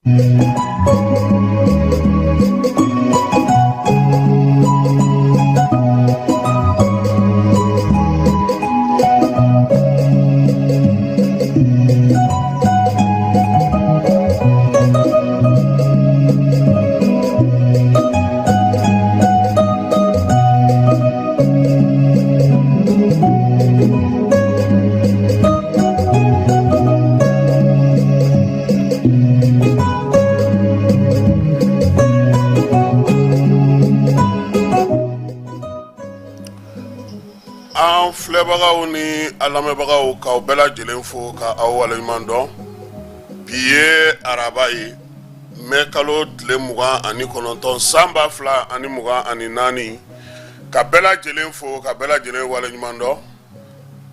An filɛbagaw ni an lamɛnbagaw, k'aw bɛɛ lajɛlen fo ka aw waleɲuman dɔn. Bi ye araba ye, mɛ kalo tile 29, san 2024. Ka bɛɛ lajɛlen fo, ka bɛɛ lajɛlen waleɲuman dɔn.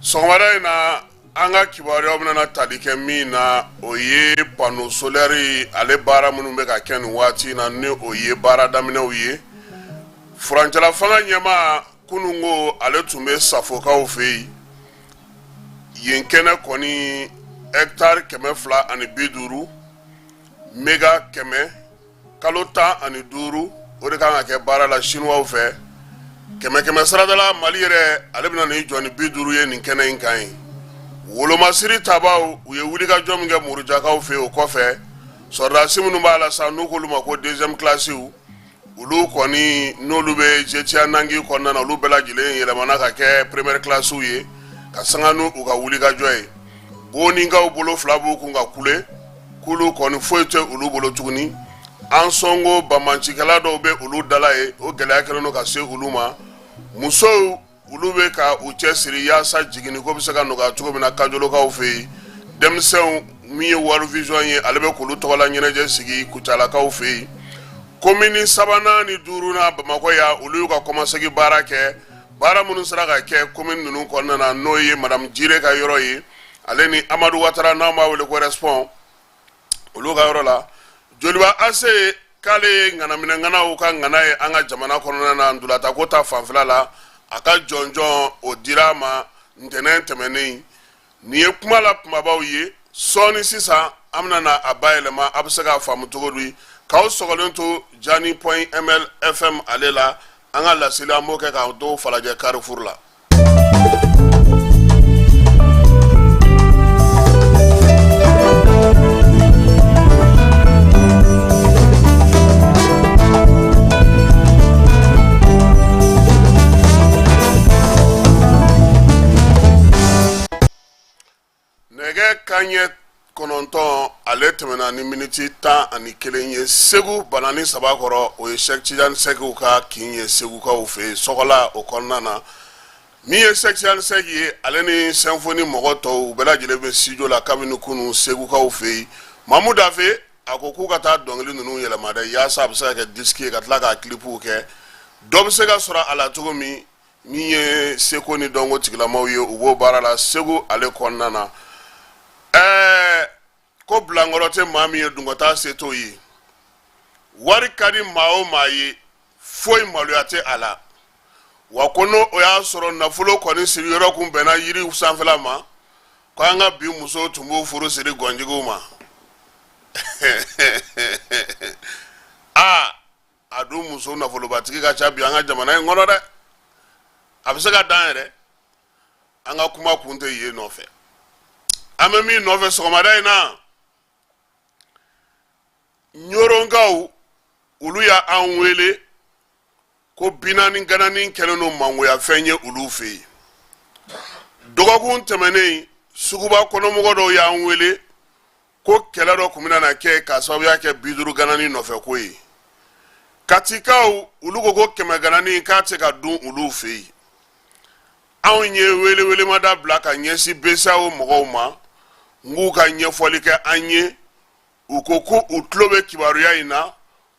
Sɔgɔmada in na, an ka kibaruyaw bɛna tali kɛ min na, o ye panneau solaire ale baara minnu bɛ ka kɛ nin waati in na, ni o ye baara daminɛw ye. Furancɛla fanga ɲɛmaa, kunun ko ale tun bɛ Safokaw fɛ yen. Yen kɛnɛ kɔni, hectare 250, méga 100, kalo 15, o de kan ka kɛ baara la Sinuwaw fɛ. Kɛmɛ kɛmɛ sarada la, Mali yɛrɛ ale bɛna n'i jɔ ni 50 ye nin kɛnɛ in kan ye. Wolomasiri tabaw, u ye wulikajɔ min kɛ Murujakaw fɛ, o kɔfɛ, sɔrɔdasi minnu b'a la sa, n'u k'olu ma ko deuxième classe, olu kɔni, n'olu bɛ GTIA Nangui kɔnɔna na, olu bɛɛ lajɛlen yɛlɛmana ka kɛ première classe ye ka sanga n'u ka wulikajɔ ye. Boninkaw bolo fila b'u kun ka kule k'olu kɔni foyi tɛ olu bolo tuguni. Ansongo banbaancikɛla dɔw bɛ olu dala ye, o gɛlɛya kɛlen don ka se olu ma. Musow, olu bɛ ka u cɛ siri yaasa jiginni ko bɛ se ka nɔgɔya cogo min na Kajolokaw fɛ yen. Denmisɛnw, min ye World Vision ye, ale bɛ k'olu tɔgɔla ɲɛnajɛ sigi Kucalakaw fɛ yen. Komini sabanan ni duurunan Bamakɔ yan, olu y'u ka kɔmasegin baara kɛ. Baara minnu sera ka kɛ komini ninnu kɔnɔna na, n'o ye Madame Jire ka yɔrɔ ye, ale ni Amadu Watara, n'an b'a wele ko Respon, olu ka yɔrɔ la. Joliba AC, k'ale ye ŋanaminɛŋanaw ka ŋana ye an ka jamana kɔnɔna na ntolatako ta fanfɛla la, a ka jɔnjɔn o dira a ma ntɛnɛn tɛmɛnen. Nin ye kuma la kumabaw ye. Sɔɔni sisan, an bɛna na a bayɛlɛma, a bɛ se k'a faamu cogo di. K'aw sɔgɔlen to Jani point ml FM ale la. An ka laseli, an b'o kɛ k'an to Falajɛ Carrefour la. Nɛgɛ kanɲɛ 9, ale tɛmɛna ni miniti 11 ye Segu Banani saba kɔrɔ. O ye Sɛki Tijani Sɛkiw ka kin ye Segukaw fɛ yen. Sɔgɔla o kɔnɔna na, min ye Sɛki Tijani Sɛki ye, ale ni symphonie mɔgɔ tɔw, u bɛɛ lajɛlen bɛ studio la kabini kunun Segukaw fɛ yen. Mamu Dafe a ko k'u ka taa dɔnkili ninnu yɛlɛma dɛ, yaasa a bɛ se ka kɛ disque ye ka tila k'a clipw kɛ, dɔ bɛ se ka sɔrɔ a la cogo min. Min ye seko ni dɔnko tigilamaw ye, u b'o baara la Segu ale kɔnɔna na. Ɛɛ, ko bilankɔrɔ tɛ maa min ye, dungɔta se t'o ye. Wari ka di maa o maa ye, foyi maloya tɛ a la. Wa ko n'o o y'a sɔrɔ nafolo kɔni siri yɔrɔ kun bɛnna yiri sanfɛla ma, ko an ka bi musow tun b'u furu siri gɔnjigiw ma. Aa, a dun muso nafolobatigi ka ca bi an ka jamana in kɔnɔ dɛ, a bɛ se ka dan yɛrɛ. An ka kuma kun tɛ yen nɔfɛ. An bɛ min nɔfɛ sɔgɔmada in na, Ɲɔrɔnkaw, olu y'an wele ko 40 ganani kɛlen don mangoyafɛn ye olu fɛ yen. Dɔgɔkun tɛmɛnen, suguba kɔnɔmɔgɔ dɔw y'an wele ko kɛlɛ dɔ tun bɛna na kɛ k'a sababuya kɛ 50 ganani nɔfɛ ko ye. Katikaw, olu ko ko 100 ganani k'a tɛ ka dun olu fɛ yen. Anw ye welewelemada bila ka ɲɛsin BCEAO mɔgɔw ma, n k'u ka ɲɛfɔli kɛ an ye. U ko ko u tulo bɛ kibaruya in na,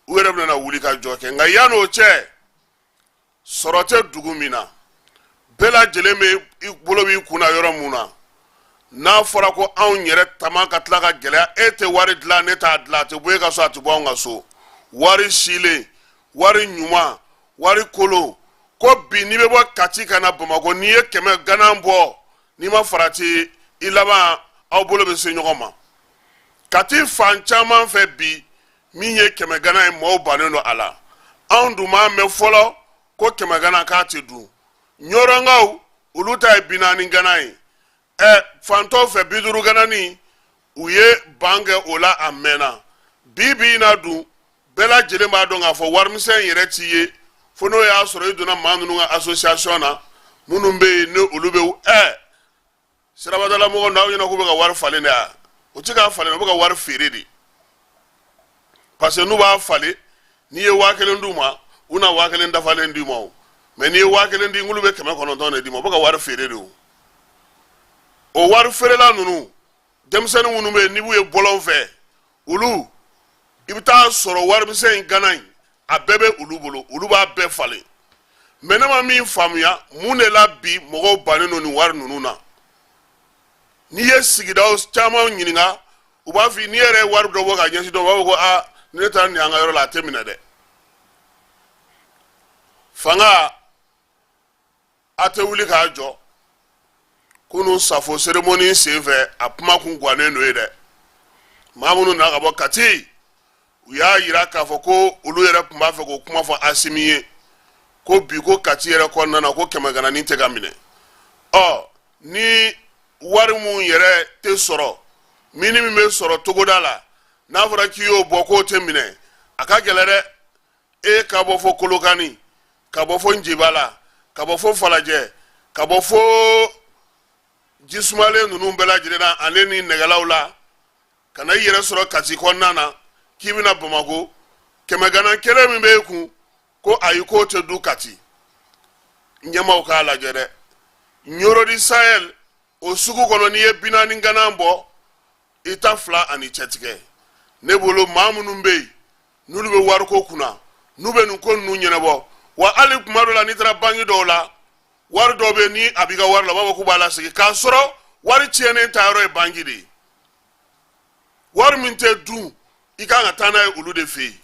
u yɛrɛ bɛna wuli ka jɔ kɛ. Nka yann'o cɛ, sɔrɔ tɛ dugu min na, bɛɛ lajɛlen bɛ i bolo b'i kun na yɔrɔ mun na, n'a fɔra ko anw yɛrɛ tama ka tila ka gɛlɛya, e tɛ wari dilan, ne t'a dilan, a tɛ bɔ e ka so, a tɛ bɔ anw ka so. Wari silen, wari ɲuman, wari kolon, ko bi n'i bɛ bɔ Kati ka na Bamakɔ, n'i ye 100 ganan bɔ, n'i ma farati, i laban aw bolo bɛ se ɲɔgɔn ma. Kati fan caman fɛ bi, min ye kɛmɛgana ye, mɔɔw bannen don a la. Anw dun m'a mɛn fɔlɔ ko kɛmɛgana k'a tɛ dun. Ɲɔrɔnkaw, olu ta ye 40 gana ye. Ɛ, fantɔw fɛ, 50 ganani, u ye ban kɛ o la, a mɛnna. Bi bi in na dun, bɛɛ lajɛlen b'a dɔn k'a fɔ warimisɛn yɛrɛ t'i ye fo n'o y'a sɔrɔ i donna maa ninnu ka association na, minnu bɛ yen ni olu bɛ sirabadalamɔgɔ n'aw ɲɛna k'u bɛ ka wari falen de wa? U tɛ k'a falen, u bɛ ka wari feere de, parce que n'u b'a falen, n'i ye 1000 d'u ma, u na 1000 dafalen d'i ma o. Mais n'i ye 1000 di, olu bɛ 900 de d'i ma. U bɛ ka wari feere de o. O wari feerela ninnu, denmisɛnnin minnu bɛ yen n'i b'u ye bɔlɔn fɛ, olu i bɛ taa sɔrɔ warimisɛn in gana in, a bɛɛ bɛ olu bolo, olu b'a bɛɛ falen. Mais ne ma min faamuya, mun de la bi mɔgɔw bannen don nin wari ninnu na? N'i ye sigidaw caman ɲininka, u b'a fɔ n'i yɛrɛ ye wari dɔ bɔ ka ɲɛsin dɔ ma, u b'a fɔ ko aa, ni ne taara nin an ka yɔrɔ la, a tɛ minɛ dɛ. Fanga a tɛ wuli k'a jɔ. Kunun safo cérémonie senfɛ, a kuma kun gannen don ye dɛ. Maa minnu nana ka bɔ Kati, u y'a yira k'a fɔ ko olu yɛrɛ tun b'a fɛ k'o kuma fɔ Asimi ye ko bi ko Kati yɛrɛ kɔnɔna na, ko kɛmɛgananin tɛ ka minɛ. Ɔ, ni wari mun yɛrɛ tɛ sɔrɔ, mini min bɛ sɔrɔ togoda la, n'a fɔra k'i y'o bɔ k'o tɛ minɛ, a ka gɛlɛn dɛ. E ka bɔ fo Kolokani, ka bɔ fo Njibala, ka bɔ fo Falajɛ, ka bɔ fo jisumalen ninnu bɛɛ lajɛlen na, ale ni nɛgɛlaw la, ka na i yɛrɛ sɔrɔ Kati kɔnɔna na k'i bɛna Bamakɔ, kɛmɛgana kelen min bɛ e kun, ko ayi, k'o tɛ dun Kati. Ɲɛmaaw k'a lajɛ dɛ. Ɲɔrɔ du Sahel, o sugu kɔnɔ, n'i ye 40 gana bɔ, i ta fila ani cɛtigɛ. Ne bolo, maa minnu bɛ yen n'olu bɛ wariko kunna, n'u bɛ nin ko ninnu ɲɛnabɔ wa, hali kuma dɔ la, n'i taara banki dɔw la, wari dɔw bɛ yen, ni a b'i ka wari la, u b'a fɔ k'u b'a lasegin, k'a sɔrɔ wari tiɲɛnen ta yɔrɔ ye banki de ye. Wari min tɛ dun, i kan ka taa n'a ye olu de fɛ yen.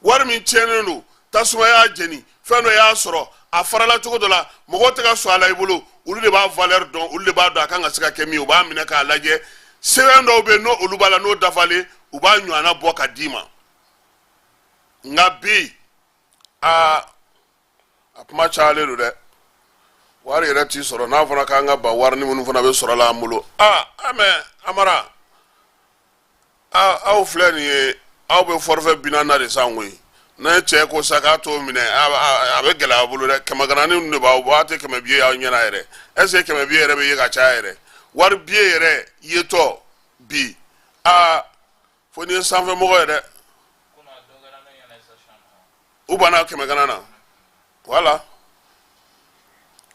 Wari min tiɲɛnen don, tasuma y'a jeni, fɛn dɔ y'a sɔrɔ, a farala cogo dɔ la, mɔgɔw tɛ ka sɔn a la i bolo, olu de b'a valeur dɔn, olu de b'a dɔn a kan ka se ka kɛ min ye. U b'a minɛ k'a lajɛ, sɛbɛn dɔw bɛ yen n'o olu b'a la, n'o dafalen, u b'a ɲɔgɔnna bɔ ka d'i ma. Nka bi, aa, a kuma cayalen don dɛ. Wari yɛrɛ t'i sɔrɔ n'a fɔra k'an ka ban wari ni minnu fana bɛ sɔrɔ la an bolo. Aa, mais Amara, aw filɛ nin ye, aw bɛ forfait 40 na de san koyi. N'a ye cɛ ko sa k'a t'o minɛ, a bɛ gɛlɛya a bolo dɛ. Kɛmɛgananin ninnu de b'aw bɔ, a tɛ kɛmɛ biye y'aw ɲɛna yɛrɛ. Est ce que kɛmɛ biye yɛrɛ bɛ ye ka caya yɛrɛ? Wari biye yɛrɛ yetɔ bi, aa, fo n'i ye sanfɛmɔgɔ ye dɛ. U banna kɛmɛgana na. Voilà,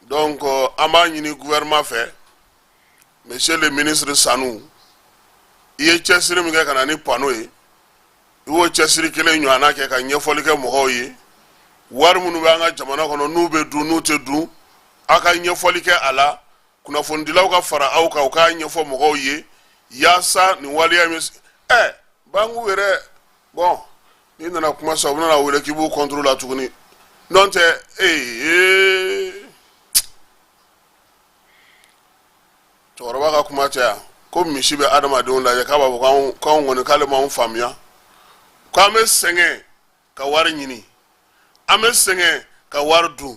donc an b'a ɲini gouvernement fɛ, monsieur le ministre Sanu, i ye cɛsiri min kɛ ka na ni panneau ye, i b'o cɛsiri kelen ɲɔgɔnna kɛ ka ɲɛfɔli kɛ mɔgɔw ye. Wari minnu bɛ an ka jamana kɔnɔ, n'u bɛ dun, n'u tɛ dun, aw ka ɲɛfɔli kɛ a la. Kunnafonidilaw ka fara aw kan, u k'a ɲɛfɔ mɔgɔw ye yaasa nin waleya in bɛ banque yɛrɛ. Bon, n'i nana kuma sa, u bɛna wele k'i b'u contre la tuguni. N'o tɛ, ee, cɛkɔrɔba ka kuma tɛ yan ko misi bɛ adamadenw lajɛ, k'a b'a fɔ k'anw kɔni, k'ale m'anw faamuya, k'an bɛ sɛgɛn ka wari ɲini, an bɛ sɛgɛn ka wari dun.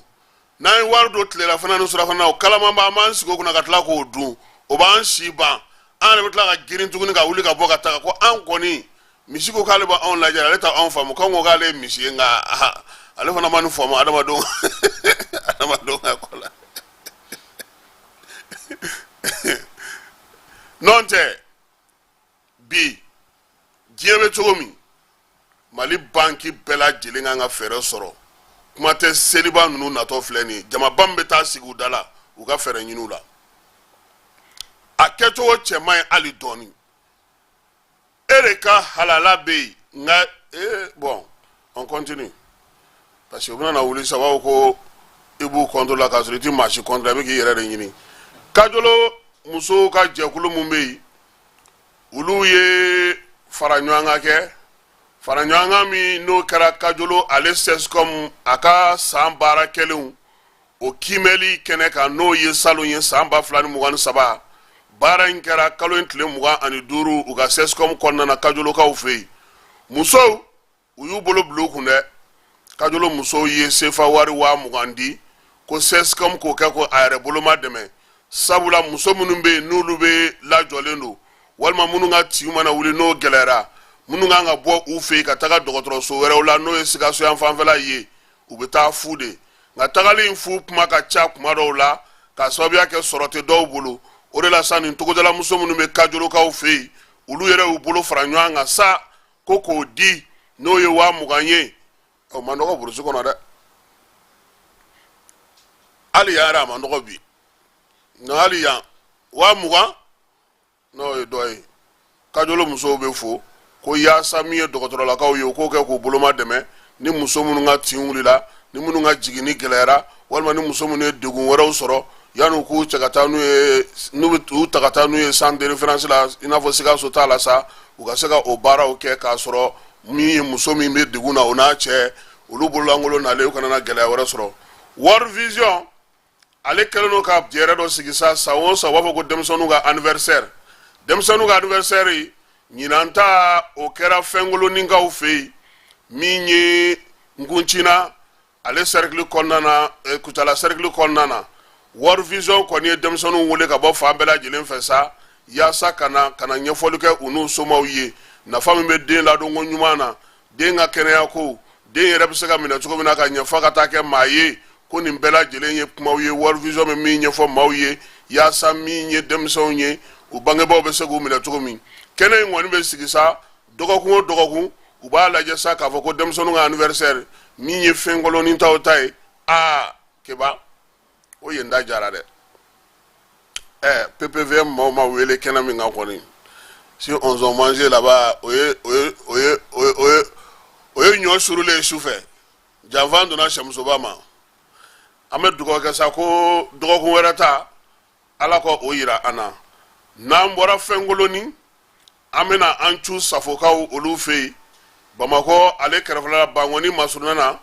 N'an ye wari don tilelafana ni surafana, o kalaman b'an b'an sigi o kunna ka tila k'o dun, o b'an si ban. An yɛrɛ bɛ tila ka girin tuguni ka wuli ka bɔ ka taga, ko an kɔni, misi ko k'ale b'anw lajɛ, ale t'anw faamu, k'anw ko k'ale ye misi ye, nka ale fana ma nin faamu adamadenw ka ko la. N'o tɛ, bi diɲɛ bɛ cogo min, Mali banki bɛɛ lajɛlen kan ka fɛɛrɛ sɔrɔ. Kuma tɛ, seliba ninnu natɔ filɛ nin ye, jamaba min bɛ taa sigi u da la, u ka fɛɛrɛ ɲini u la. A kɛcogo cɛ man ɲi hali dɔɔni. E de ka halala bɛ yen, nka bon, on continue, parce que u bɛna wuli sa, u b'a fɔ ko i b'u contre la, k'a sɔrɔ i tɛ maa si contre la, i bɛ k'i yɛrɛ de ɲini. Kajolo musow ka jɛkulu mun bɛ yen, olu ye fara ɲɔgɔn kan kɛ, fara ɲɔgɔn kan min n'o kɛra Kajolo ale CSCOM a ka san baara kɛlenw o kiimɛli kɛnɛ kan, n'o ye salon ye, san 2023. Baara in kɛra kalo in tile 25 u ka CSCOM kɔnɔna na Kajolokaw fɛ yen. Musow, u y'u bolo bila u kun dɛ. Kajolo musow ye sefa wari 20,000 di ko CSCOM k'o kɛ ko a yɛrɛ boloma dɛmɛ, sabula muso minnu bɛ yen n'olu bɛ lajɔlen don, walima minnu ka tin mana wuli n'o gɛlɛyara, minnu kan ka bɔ u fɛ yen ka taga dɔgɔtɔrɔso wɛrɛw la, n'o ye Sikaso yan fanfɛla ye, u bɛ taa fu de. Nka tagali in fu kuma ka ca kuma dɔw la, k'a sababuya kɛ sɔrɔ tɛ dɔw bolo. O de la sa, nin togodala muso minnu bɛ Kajolokaw fɛ yen, olu yɛrɛ y'u bolo fara ɲɔgɔn kan sa ko k'o di, n'o ye 20,000 ye. O man dɔgɔ burusi kɔnɔ dɛ, hali yan yɛrɛ a man dɔgɔ bi. Nka hali yan 20,000 n'o ye dɔ ye. Kajolo musow bɛ fo ko yaasa min ye dɔgɔtɔrɔlakaw ye, u k'o kɛ k'u boloma dɛmɛ ni muso minnu ka tin wulila, ni minnu ka jiginni gɛlɛyara, walima ni muso minnu ye degun wɛrɛw sɔrɔ, yanni k'u cɛ ka taa n'u ye, n'u bɛ u ta ka taa n'u ye centre de référence la, i n'a fɔ Sikaso ta la sa, u ka se ka o baaraw kɛ k'a sɔrɔ min ye muso min bɛ degun na, o n'a cɛ, olu bololankolon nalen, u kana na gɛlɛya wɛrɛ sɔrɔ. World Vision, ale kɛlen don ka jɛrɛ dɔ sigi sa. San o san, u b'a fɔ ko denmisɛnninw ka anniversaire. Denmisɛnninw ka anniversaire ɲinan ta, o kɛra Fɛnkoloninkaw fɛ yen, min ye Nkuncina ale cercle kɔnɔna na, Kucala cercle kɔnɔna na. World Vision kɔni ye denmisɛnninw wele ka bɔ fan bɛɛ lajɛlen fɛ sa, yaasa ka na ɲɛfɔli kɛ u n'u somaw ye, nafa min bɛ den ladonko ɲuman na, den ka kɛnɛya ko, den yɛrɛ bɛ se ka minɛ cogo min na ka ɲɛ f'a ka taa kɛ maa ye. Ko nin bɛɛ lajɛlen ye kumaw ye World Vision bɛ min ɲɛfɔ maaw ye, yaasa min ye denmisɛnw ye, u bangebaaw bɛ se k'u minɛ cogo min. Kɛnɛ in kɔni bɛ sigi sa dɔgɔkun o dɔgɔkun. U b'a lajɛ sa k'a fɔ ko denmisɛnninw ka anniversaire, min ye Fɛnkolonin taw ta ye. Aa keba, o yen da jara dɛ. Ɛ PPVM maaw ma wele kɛnɛ min kan kɔni, si on ont mangé là-bas, o ye ɲɔ surulen ye su fɛ. Janfan donna sɛmusoba ma. An bɛ dugawu kɛ sa ko dɔgɔkun wɛrɛ ta, Ala ka o yira an na. N'an bɔra Fɛnkolonin, an bɛna an cu Safokaw olu fɛ yen, Bamakɔ ale kɛrɛfɛla la, Bankɔni masurunna na.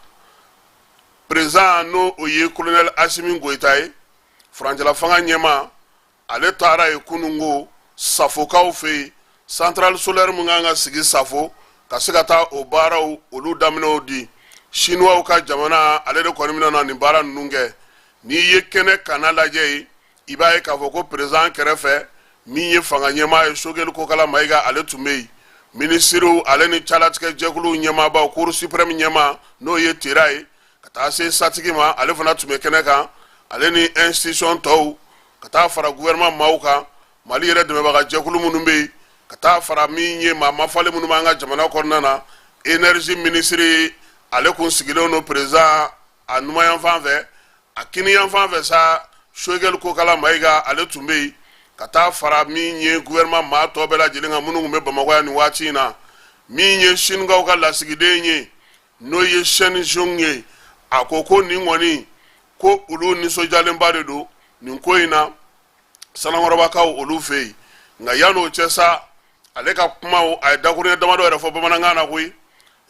Président, n'o o ye colonel Asimi Goyita ye, furancɛla fanga ɲɛmaa, ale taara yen kununko Safokaw fɛ yen, centrale solaire min kan ka sigi Safo, ka se ka taa o baaraw olu daminɛw di. Chinois ka jamana ale de kɔni bɛna na nin baara ninnu kɛ. N'i ye kɛnɛ kana lajɛ yen, i b'a ye k'a fɔ ko président kɛrɛfɛ, min ye fanga ɲɛmaa ye, Sogɛli Kokala Mayiga, ale tun bɛ yen. Minisiriw ale ni calatigɛ jɛkuluw ɲɛmaabaw, cour suprême ɲɛmaa, n'o ye Tera ye, ka taa se satigi ma, ale fana tun bɛ kɛnɛ kan, ale ni institution tɔw, ka taa fara gouvernement maaw kan, Mali yɛrɛ dɛmɛbaga jɛkulu minnu bɛ yen, ka taa fara min ye maa mafalen minnu b'an ka jamana kɔnɔna na. Énergie minisiri, ale kun sigilen don président a numanyanfan fɛ. A kiniyanfan fɛ sa, Sogɛli Kokala Mayiga, ale tun bɛ yen, ka taa fara min ye gouvernement maa tɔ bɛɛ lajɛlen kan minnu tun bɛ Bamakɔ yan nin waati in na. Min ye Sinigaw ka lasigiden ye, n'o ye Shen Zhong ye, a ko ko nin kɔni, ko olu nisɔndiyalenba de don nin ko in na Sanankɔrɔbakaw olu fɛ yen. Nka yan'o cɛ sa, ale ka kumaw, a ye dakuruɲɛ damadɔ yɛrɛ fɔ bamanankan na koyi.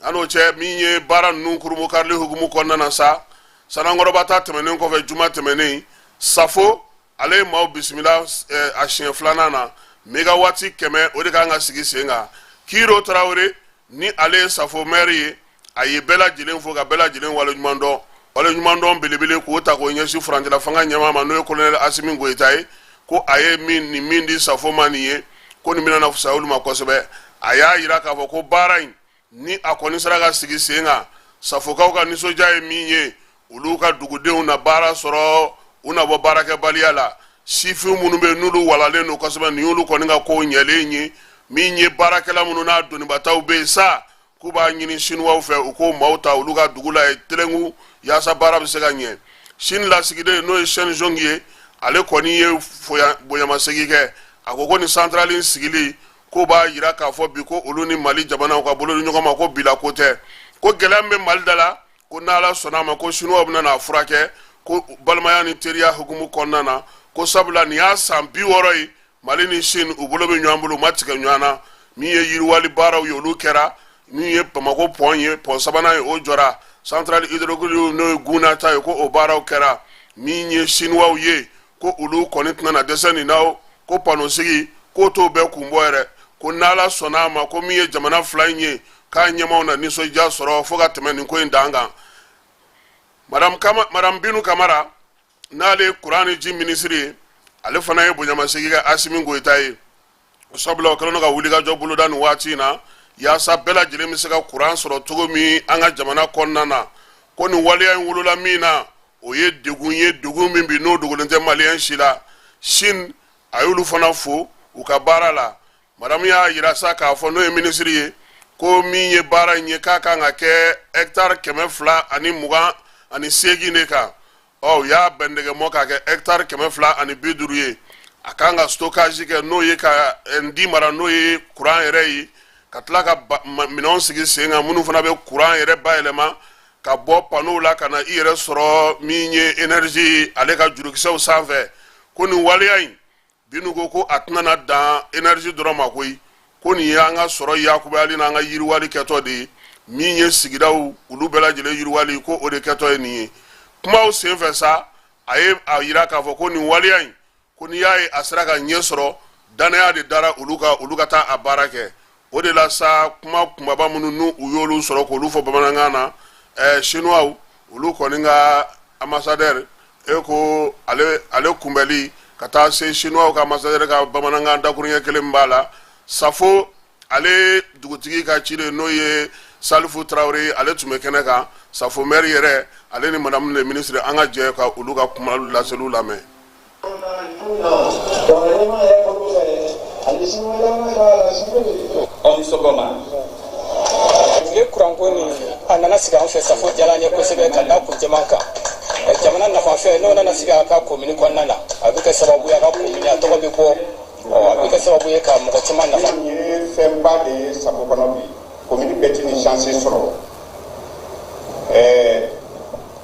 Yan'o cɛ, min ye baara ninnu kurunbonkarili hukumu kɔnɔna na sa, Sanankɔrɔba ta tɛmɛnen kɔfɛ juma tɛmɛnen, Safo ale ye maaw bisimila a siɲɛ filanan na. Mégawati 100, o de kan ka sigi sen kan. Kiro Tarawele, ni ale ye Safo maire ye, a ye bɛɛ lajɛlen fo ka bɛɛ lajɛlen waleɲuman dɔn, waleɲuman dɔn belebele k'o ta k'o ɲɛsin furancɛla fanga ɲɛmaa ma, n'o ye colonel Asimi Goyita ye, ko a ye min nin min di Safo ma nin ye, ko nin bɛna na fisaya olu ma kosɛbɛ. A y'a yira k'a fɔ ko baara in, ni a kɔni sera ka sigi sen kan, Safokaw ka nisɔndiya ye min ye, olu ka dugudenw na baara sɔrɔ, u na bɔ baarakɛbaliya la. Sifin minnu bɛ yen n'olu walalen don kosɛbɛ, nin y'olu kɔni ka kow ɲɛlen ye. Min ye baarakɛla minnu n'a donibataw bɛ yen sa, k'u b'a ɲini Sinuwaw fɛ u k'o maaw ta olu ka dugu la yen telengu, yaasa baara bɛ se ka ɲɛ. Sini lasigiden, n'o ye Shen Zhong ye, ale kɔni ye bonyamasegin kɛ. A ko ko nin santarali in sigili ko b'a yira k'a fɔ bi ko olu ni Mali jamanaw ka bolo di ɲɔgɔn ma, ko bila ko tɛ, ko gɛlɛya min bɛ Mali da la, ko n'Ala sɔnna a ma, ko Sinuwaw bɛna n'a furakɛ, ko balimaya ni teriya hukumu kɔnɔna na, ko sabula nin y'a san 60 ye Mali ni Sini u bolo bɛ ɲɔgɔn bolo, u ma tigɛ ɲɔgɔn na. Min ye yiriwali baaraw ye, olu kɛra. Min ye Bamakɔ pɔn ye, pɔn sabanan ye, o jɔra. Centrale hydraulique, n'o ye Guna ta ye, ko o baaraw kɛra. Min ye Sinuwaw ye, ko olu kɔni tɛna na dɛsɛ nin na. Ko pano sigi k'o t'o bɛɛ kun bɔ yɛrɛ. Ko n'Ala sɔnna a ma, ko min ye jamana fila in ye, k'a ɲɛmaaw na nisɔndiya sɔrɔ fo ka tɛmɛ nin ko in dan kan. Madame Binu Kamara, n'ale ye kuran ni ji minisiri ye, ale fana ye bonyamasegin kɛ Asimi Goyita ye, sabula o kɛlen don ka wulikajɔ boloda nin waati in na yaasa bɛɛ lajɛlen bɛ se ka kuran sɔrɔ cogo min an ka jamana kɔnɔna na. Ko nin waleya in wolola min na, o ye degun ye, degun min bi n'o dogolen tɛ maliyɛn si la. Chine, a y'olu fana fo u ka baara la. Madamu y'a yira sa k'a fɔ, n'o ye minisiri ye, ko min ye baara in ye, k'a kan ka kɛ hɛkitari 228 de kan. Ɔ, u y'a bɛndɛgɛmɔ k'a kɛ hɛkitari 250 ye. A kan ka stockage kɛ, n'o ye ka di mara, n'o ye kuran yɛrɛ ye, ka tila ka minɛnw sigi sen kan minnu fana bɛ kuran yɛrɛ bayɛlɛma ka bɔ panow la ka na i yɛrɛ sɔrɔ min ye énergie ale ka jurukisɛw sanfɛ. Ko nin waleya in, Binu ko ko a tɛna na dan énergie dɔrɔn ma koyi, ko nin ye an ka sɔrɔ yakubayali n'an ka yiriwali kɛtɔ de ye. Min ye sigidaw olu bɛɛ lajɛlen yiriwali, ko o de kɛtɔ ye nin ye. Kumaw senfɛ sa, a ye a yira k'a fɔ ko nin waleya in, ko n'i y'a ye a sera ka ɲɛ sɔrɔ, dannaya de dara olu kan olu ka taa a baara kɛ. O de la sa, kuma kunbaba minnu n'u u y'olu sɔrɔ k'olu fɔ bamanankan na, chinois olu kɔni ka ambassadeur e ko ale kunbɛli ka taa se chinois ka ambassadeur ka bamanankan dakuruɲɛ kelen min b'a la. Safo ale dugutigi ka ciden, n'o ye Salifu Tarawele, ale tun bɛ kɛnɛ kan. Safo maire yɛrɛ, ale ni madame le ministre, an ka jɛ ka olu ka kuma laseliw lamɛn. Aw ni sɔgɔma. Tile kuranko nin, a nana sigi an fɛ Safo, diyara an ye kosɛbɛ ka da kun caman kan. Jamana nafafɛn, n'o nana sigi a ka komini kɔnɔna na, a bɛ kɛ sababu ye a ka komini a tɔgɔ bɛ bɔ, a bɛ kɛ sababu ye ka mɔgɔ caman nafa. Nin ye fɛnba de ye Safo kɔnɔ bi. Komini bɛɛ tɛ nin chance sɔrɔ.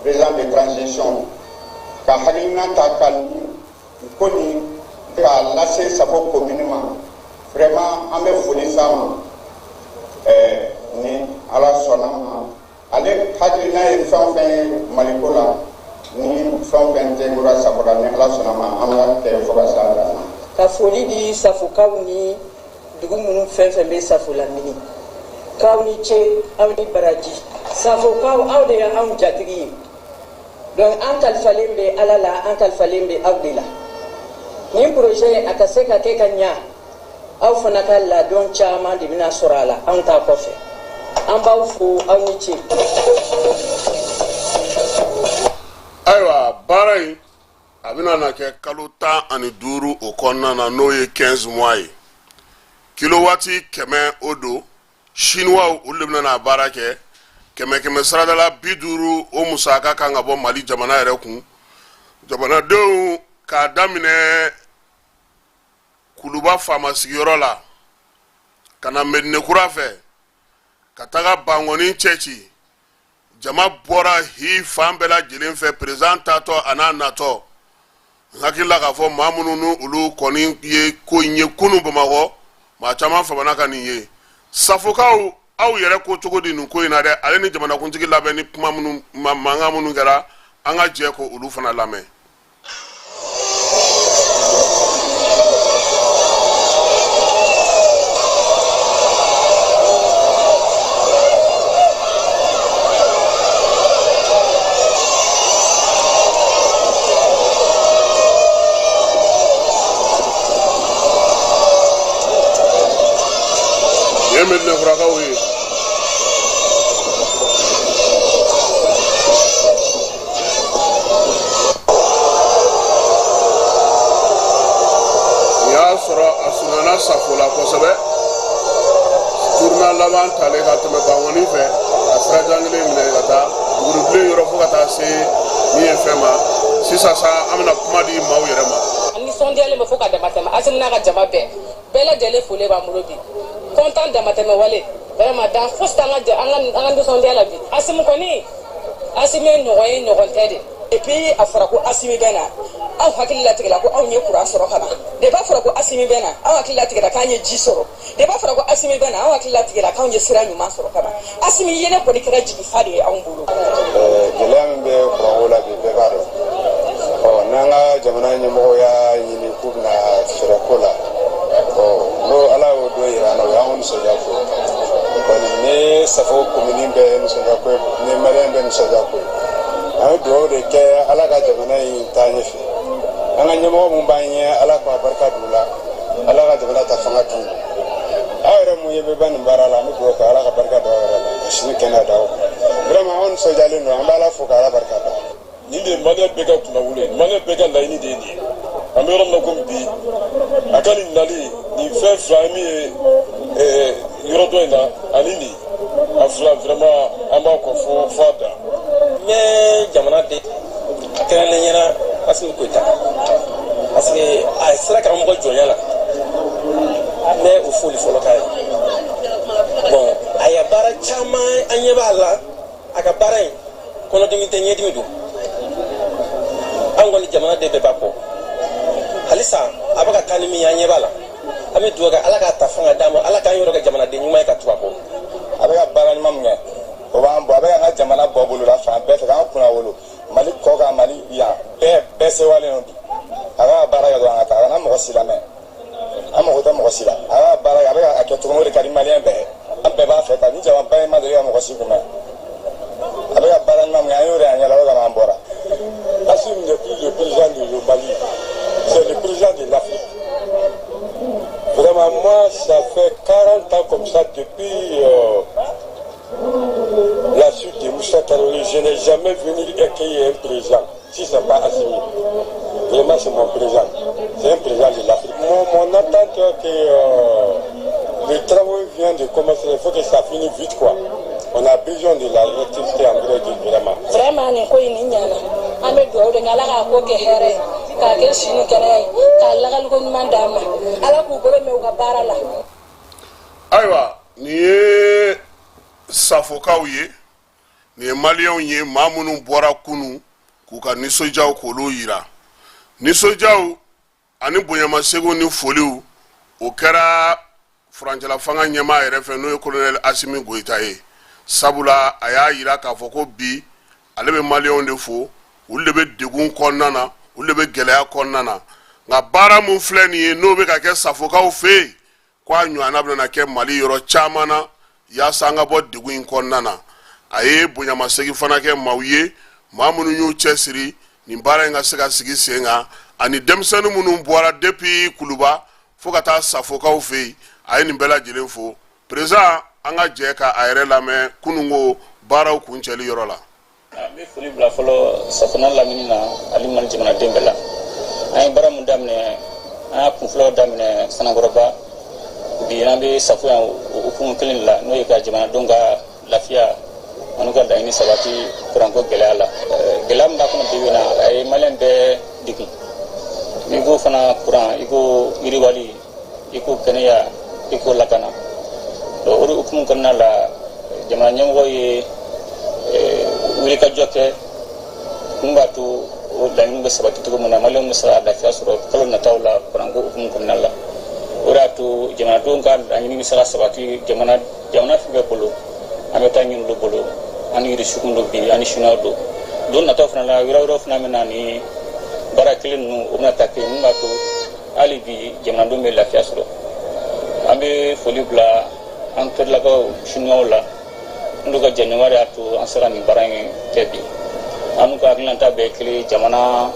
Président de transition ka hakilina ta ka ko nin k'a lase Safo komini ma, vraiment an bɛ foli s'a ma. Ni Ala sɔnna ma, ale hakilina ye fɛn o fɛn ye Maliko la, ni fɛn o fɛn tɛnkura Safo la, ni Ala sɔnna ma, an b'a kɛ fo ka s'a dan na. Ka foli di Safokaw ni dugu minnu fɛn fɛn bɛ Safo lamini, k'aw ni ce, aw ni baraji. Safokaw, aw de ye anw jatigi ye. Donc an kalifalen bɛ Ala la, an kalifalen bɛ aw de la. Nin projet, a ka se ka kɛ ka ɲa, aw fana ka ladɔn caman de bɛna sɔrɔ a la anw ta kɔfɛ. An b'aw fo, aw ni ce. Ayiwa, baara in a bɛna na kɛ kalo 15 o kɔnɔna na, n'o ye 15 mois ye. Kilowati 100 o don. Chinois olu de bɛna n'a baara kɛ. Kɛmɛ kɛmɛ saradala 50, o musaka kan ka bɔ Mali jamana yɛrɛ kun. Jamanadenw, k'a daminɛ Kuluba faama sigiyɔrɔ la ka na Medinekura fɛ ka taga Bankɔni cɛci, jama bɔra hi fan bɛɛ lajɛlen fɛ, président taatɔ a n'a natɔ. N hakili la k'a fɔ maa minnu ni olu kɔni ye ko in ye kunun Bamakɔ, maa caman famana ka nin ye. Safokaw, aw yɛrɛ ko cogo di nin ko in na dɛ? Ale ni jamanakuntigi labɛn ni kuma minnu, mankan minnu kɛra, an ka jɛ ko olu fana lamɛn. Nin ye Medinɛkurakaw ye. Nin y'a sɔrɔ a surunyana Safo la kosɛbɛ, tournant laban talen ka tɛmɛ Bankɔni fɛ ka sirajan kelen minɛ ka taa Buguribilen yɔrɔ fo ka taa se min ye fɛn ma. Sisan sa, an bɛna kuma di maaw yɛrɛ ma. An nisɔndiyalen bɛ fo ka damatɛmɛ. Asimi n'a ka jama bɛɛ bɛɛ lajɛlen folen b'an bolo bi. Content damatɛmɛ wale, vraiment dan fosi t'an ka an ka nisɔndiya la bi. Asimi kɔni, Asimi ye ɲɔgɔn ye, ɲɔgɔn tɛ de. Et puis a fɔra ko Asimi bɛ na, aw hakili latigɛla ko anw ye kuran sɔrɔ ka ban. Depuis a fɔra ko Asimi bɛ na, aw hakili latigɛla k'an ye ji sɔrɔ. Depuis a fɔra ko Asimi bɛ na, aw hakili latigɛla k'anw ye sira ɲuman sɔrɔ ka ban. Asimi yelen kɔni kɛra jigifa de ye anw bolo. Gɛlɛya min bɛ kuranko la bi, bɛɛ b'a dɔn. Ɔ, n'an ka jamana ɲɛmɔgɔ y'a ɲini k'u bɛna fɛɛrɛ ko la. nisɔndiya ko ye kɔni ne Safo komini bɛɛ nisɔndiya ko ye, ni maliyɛn bɛɛ nisɔndiya ko ye. An ye dugawu de kɛ Ala ka jamana in taa ɲɛfɛ. An ka ɲɛmɔgɔ mun b'an ɲɛ, Ala k'a barika don u la, Ala ka jamana ta fanga d'u ma. Aw yɛrɛ mun ye bɛ ban nin baara la, an bɛ dugawu kɛ Ala ka barika don aw yɛrɛ la, ka sini kɛnɛya d'aw ma. Vraiment, anw nisɔndiyalen don, an bɛ Ala fo ka Ala barika da. Nin de ye maliyɛn bɛɛ ka kunnawolo ye, maliyɛn bɛɛ ka laɲini de ye nin ye. An bɛ yɔrɔ min na komi bi, a ka nin nali nin fɛn fila ye min ye yɔrɔ dɔ in na ani nin a fila, vraiment, an b'a kɔ fo fo a dan. N bɛ jamana de kɛrɛnkɛrɛnnenya la Asimi Goyita, parce que a sera k'an bɔ jɔnya la. N bɛ o foli fɔlɔ k'a ye. Bon, a ye baara caman, an ɲɛ b'a la. A ka baara in, kɔnɔdimi tɛ, ɲɛdimi don. An kɔni, jamana de bɛɛ b'a kɔ halisa. A bɛ ka taa ni min ye, an ɲɛ b'a la. An bɛ dugawu kɛ Ala k'a ta fanga d'a ma, Ala k'an yɔrɔ kɛ jamanaden ɲuman ye ka tugu a kɔ. A bɛ ka baara ɲuman min kɛ, o b'an bɔ, a bɛ k'an ka jamana bɔ bolo la fan bɛɛ fɛ, k'an kunna wolo Mali kɔ kan, Mali yan bɛɛ bɛɛ sewalen don bi. A bɛ ka baara kɛ dɔrɔn, an ka taa, a kana mɔgɔ si lamɛn, an mago tɛ mɔgɔ si la. A bɛ ka baara kɛ, a bɛ ka kɛ cogo min, o de ka di maliyɛn bɛɛ ye. An bɛɛ b'a fɛ ta ni jamaba in ma deli ka mɔgɔ si kunbɛn. A bɛ ka baara ɲuman min kɛ, an y'o de y'an ɲɛ la, o de kama an bɔra. Assimi n'est plus le président du Mali, c'est le président de l'Afrique. Vraiment, moi, ça fait 40 ans comme ça, depuis la suite de Moussa Traoré, je n'ai jamais venu accueillir un président, si ce n'est pas Assimi. Vraiment, c'est mon président. C'est un président de l'Afrique. Mon attente est que le travail vient de commencer, il faut que ça finisse vite, quoi. On a besoin de l'électricité en vrai dire, vraiment. Vraiment, nin ko in nin ɲana. An bɛ dugawu de kɛ, Ala k'a ko kɛ hɛrɛ ye, k'a kɛ si ni kɛnɛya ye, k'a lakaliko ɲuman d'an ma. Ala k'u bolo mɛn u ka baara la. Ayiwa, nin ye Safokaw ye, nin ye maliyɛnw ye, maa minnu bɔra kunu k'u ka nisɔndiyaw k'olu yira. Nisɔndiyaw ani bonyamasegin ni foliw, o kɛra furancɛla fanga ɲɛmaa yɛrɛ fɛ, n'o ye kolonɛli Asimi Goyita ye. Sabula a y'a yira k'a fɔ ko bi ale bɛ maliyɛnw de fo, olu de bɛ degun kɔnɔna na, olu de bɛ gɛlɛya kɔnɔna na. Nka baara mun filɛ nin ye, n'o bɛ ka kɛ Safokaw fɛ yen, ko a ɲɔgɔnna bɛna kɛ Mali yɔrɔ caman na, yaasa an ka bɔ degun in kɔnɔna na. A ye bonyamasegin fana kɛ maaw ye, maa minnu y'u cɛsiri nin baara in ka se ka sigi sen kan, ani denmisɛnnin minnu bɔra depuis Kuluba fo ka taa Safokaw fɛ yen. A ye nin bɛɛ lajɛlen fo. Président, an ka jɛ ka a yɛrɛ lamɛn kununko baaraw kuncɛli yɔrɔ la. An bɛ foli bila fɔlɔ Safo n'a lamini na ani Mali jamanaden bɛɛ la. An ye baara mun daminɛ, an y'a kunfɔlɔ daminɛ Sanankɔrɔba, bi an bɛ Safo yan, o hukumu kelen de la, n'o ye ka jamanadenw ka lafiya ani ka laɲini sabati kuranko gɛlɛya la. Gɛlɛya min b'a kɔnɔ bi bi in na, a ye maliyɛn bɛɛ degun. N'i ko fana kuran, i ko yiriwali, i ko kɛnɛya, i ko lakana. Donc o de hukumu kɔnɔna la, jamana ɲɛmɔgɔ ye wulikajɔ kɛ mun b'a to o laɲiniw bɛ sabati cogo min na, maliyɛnw bɛ se ka lafiya sɔrɔ kalo nataw la kuranko hukumu kɔnɔna la. O de y'a to jamanadenw ka laɲini bɛ se ka sabati jamana jamana fɛn fɛn bolo. An bɛ taa ɲini olu bolo, an ni Irisiw don bi, an ni Siniwaw don. Don nataw fana la, yɔrɔ wɛrɛw fana bɛ na ni baara kelen ninnu, o bɛna taa kɛ mun b'a to hali bi jamanadenw bɛ lafiya sɔrɔ. An bɛ foli bila an terilakaw Siniwaw la, n'olu ka jɛɲɔgɔnya de y'a to an sera nin baara in kɛ bi. An n'u ka hakilinata bɛɛ kelen jamana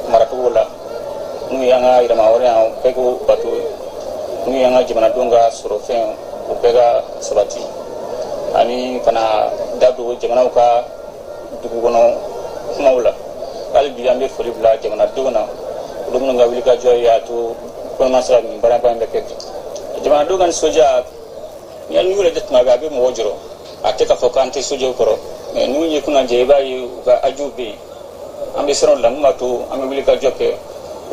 maracogo la, n'u ye an ka yɛrɛmahɔrɔnya bɛɛ k'o bato, n'u ye an ka jamanadenw ka sɔrɔfɛn o bɛɛ ka sabati, ani kana da don jamanaw ka dugu kɔnɔ kumaw la. Hali bi an bɛ foli bila jamanadenw na, olu minnu ka wulikajɔ y'a to kɔnɔma sera nin baaraba in bɛ kɛ bi. Jamanadenw ka nisɔndiya, n'i y'u lajɛ tuma bɛɛ, a bɛ mɔgɔ jɔrɔ. A tɛ k'a fɔ k'an tɛ sojɔw kɔrɔ, mɛ n'u ye kunnajɛ, i b'a ye u ka ajiw bɛ yen. An bɛ siran o la, mun b'a to an bɛ wulikajɔ kɛ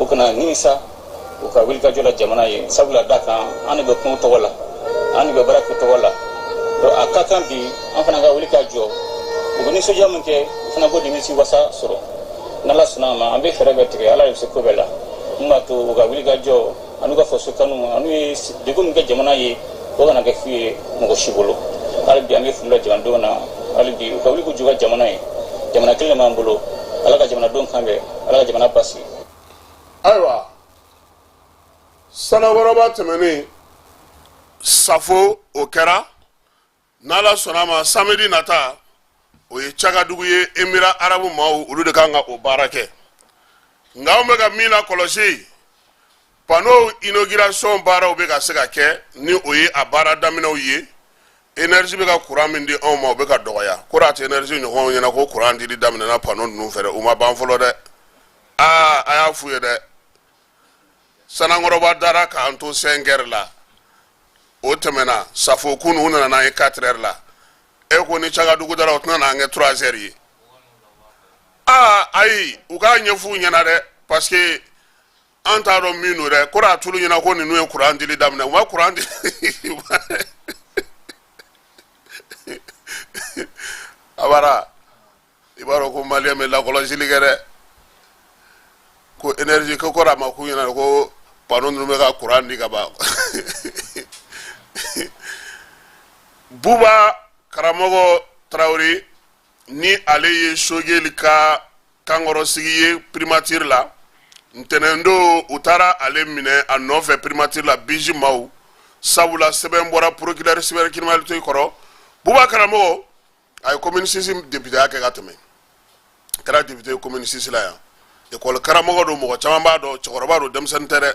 u kana nimisa u ka wulikajɔ la jamana ye. Sabula da kan, an de bɛ kungo tɔgɔ la, an de bɛ baara kɛ tɔgɔ la. Donc a ka kan bi an fana ka wuli ka jɔ. U bɛ nisɔndiya min kɛ, u fana k'o nimisi wasa sɔrɔ. N'Ala sɔnna a ma, an bɛ fɛɛrɛ bɛɛ tigɛ, Ala de bɛ se ko bɛɛ la, mun b'a to u ka wuli ka jɔ an'u ka faso kanu an'u ye degun min kɛ jamana ye, o kana kɛ fu ye mɔgɔ si bolo. Hali bi an bɛ foli la jamanadenw na, hali bi u ka wuli k'u jɔ ka jamana ye. Jamana kelen de b'an bolo. Ala ka jamanadenw kan bɛn, Ala ka jamana basigi. Ayiwa, Sanakɔrɔba tɛmɛnen. Safo, o kɛra. N'Ala sɔnna a ma, samedi nata, o ye Cagadugu ye. Émirats arabes maaw, olu de kan ka o baara kɛ. Nka anw bɛ ka min lakɔlɔsi, panneau inauguration baaraw bɛ ka se ka kɛ, ni o ye a baara daminɛw ye. Énergie bɛ ka courant min di anw ma, o bɛ ka dɔgɔya. Ko a tɛ énergie ɲɔgɔnw ɲɛna ko courant dili daminɛna panneau ninnu fɛ dɛ. U ma ban fɔlɔ dɛ. Aa, a y'a f'u ye dɛ. Sanankɔrɔba dara k'an to 5 heures la, o tɛmɛna. Safo kunu, u nana n'an ye 4 heures la. E ko ni Cagadugu dara, o tɛna n'an kɛ 3 heures ye. Aa ayi, u k'a ɲɛf'u ɲɛna dɛ, parce que an t'a dɔn min don dɛ. Ko a tulu ɲɛna ko ninnu ye courant dili daminɛ, u ma courant di. Abara, i b'a dɔn ko maliyɛn bɛ lakɔlɔsili kɛ dɛ. Ko énergie ko kɔrɔ a ma k'u ɲɛna ko panneau ninnu bɛ ka courant di ka ban. Buba Karamɔgɔ Tarawele, ni ale ye Choguel ka kankɔrɔsigi ye primature la, ntɛnɛndon u taara ale minɛ a nɔfɛ primature la, BIJ maaw, sabula sɛbɛn bɔra procureur cybercriminalité kɔrɔ. Buba Karamɔgɔ, a ye commune 6 députéya kɛ ka tɛmɛ, kɛra député ye commune 6 la yan. École karamɔgɔ don, mɔgɔ caman b'a dɔn. Cɛkɔrɔba don, denmisɛnnin tɛ dɛ.